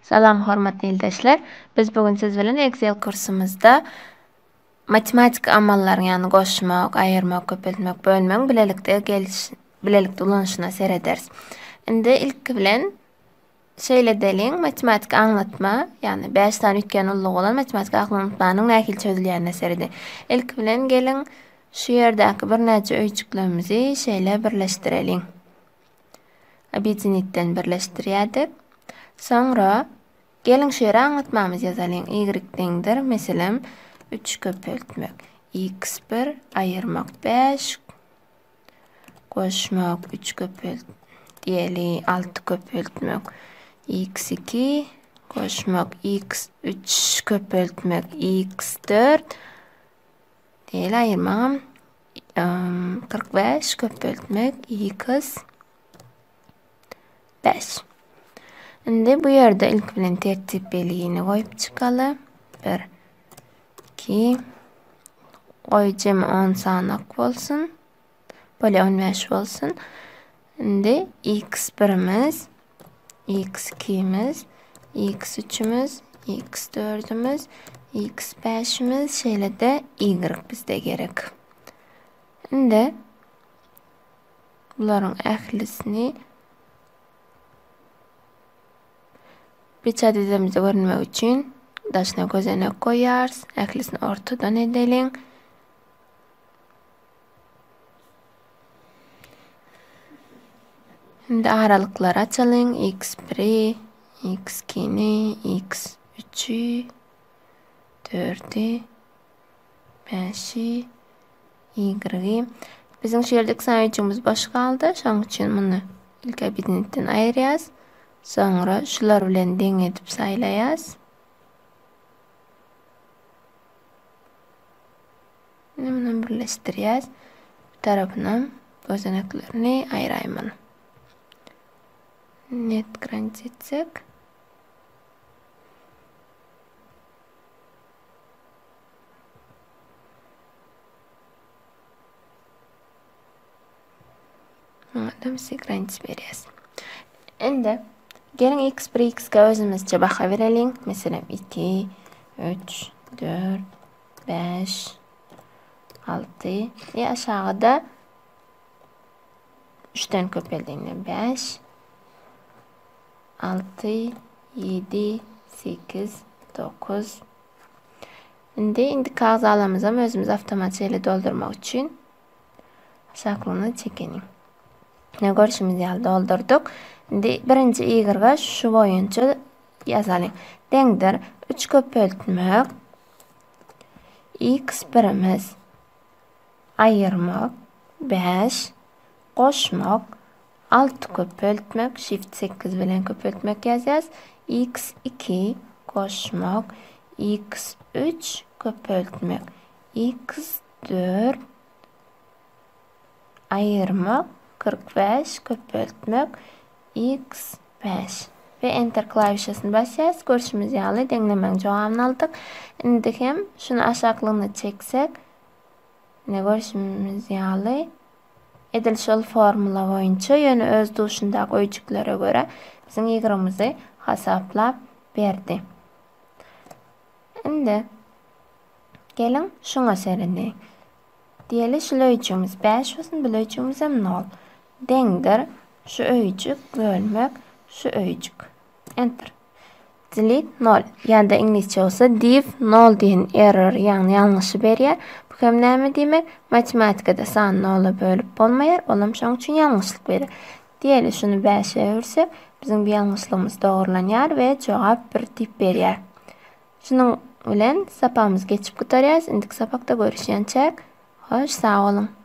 Salam hormatly ildeşler. Biz bu gün siz bilen Excel kursumyzda matematik amallaryň, ýagny goşmak, aýyrmak, köpeltmek, bölmegiň bilelikde geliş bilelikde ulanyşyna serederis. Indi ilki bilen şeýle edeliň, matematik aňlatma, ýagny 5 sany üýtgän ululygy bolan matematik aňlatmanyň nähili çözülýänine seredeliň. Ilki bilen geliň şu ýerdäki birnäçe öýjüklerimizi şeýle birleşdireliň. Obýedinitden birleşdirýärdik. Soňra geliň şu ýere aňlatmamyzy ýazalyň. Y deňdir, meselem, 3 köpeltmek x1 aýyrmak 5 goşmak 3 köpelt diýeli 6 köpeltmek x2 goşmak x3 köpeltmek x4 diýeli aýyrmagam 45 köpeltmek x 5. Indi bu ýerde ilki bilen tertip belgini goýup çykaly. 1 2 Goý jemi 10 sanak bolsun. Bolýa 15 bolsun. Indi x birimiz, x ikimiz, x üçümiz, x dördümiz, x bäşimiz, şeýle-de y bizde gerek. Indi bularyň ählisini peçat edemizde görünmek üçin daşyna gözenek goýýarys. Ählisini ortadan edeliň. Indi aralyklary açalyň. X1-i, X2-ni, X3-i, 4-i, 5-i, Y-i. Biziň şu ýerde iki sany öýjügimiz boş galdy. Şonuň üçin muny ilk obýedinitden aýyrýas. Soňra şular bilen deň edip saýlaýas. Indi muny birleşdirýäs. Bu tarapynam gözeneklerini aýraýmaly. Net grant etsek. Muňa da biz grant berýäs. Indi geliň x1 x-ge özümizçe baha bereliň. Meselem 2, 3, 4, 5, 6 we aşagyda 3-den köpeldiğinde 5, 6, 7, 8, 9. Indi indiki agzalarymyzam özümiz awtomat şeýle doldurmak üçin aşaklygyna çekeniň. Ne görşümiz ýaly doldurdyk. Indi birinji y şu boýunça ýazalyň. Deňdir 3 köpeltmek x birimiz aýyrmak 5 goşmak 6 köpeltmek shift 8 bilen köpeltmek ýazýas. x 2 goşmak x 3 köpeltmek x 4 aýyrmak 45 köpeltmek x 5 we enter klawişasyny basýas. Görşümiz ýaly deňlemäň jogabyny aldyk. Indi hem şuny aşaklygyna çeksek, ine görşümiz ýaly edil şol formula boýunça ýöne öz duşundaky öýjüklere görä biziň ýygrymyzy hasaplap berdi. Indi geliň şuňa seredeliň. Diýeli şul öýjügimiz 5 bolsun, bu öýjügimiz hem 0. Deňdir şu öýjük bölmek şu öýjük. Enter. Delete 0 ýa-da iňlisçe bolsa div 0 diýen error, ýagny ýalňyşy berýär. Bu hem näme diýmek? Matematikada sany 0-a bölüp bolmaýar, olam şoň üçin ýalňyşlyk berýär. Diýeli şuny 5-e öwürsek, biziň bu ýalňyşlygymyz dogrulanýar we jogap 1 diýip berýär. Şunuň bilen sapagymyzy geçip gutarýarys. Indiki sapakda görüşýänçäk, hoş sag boluň.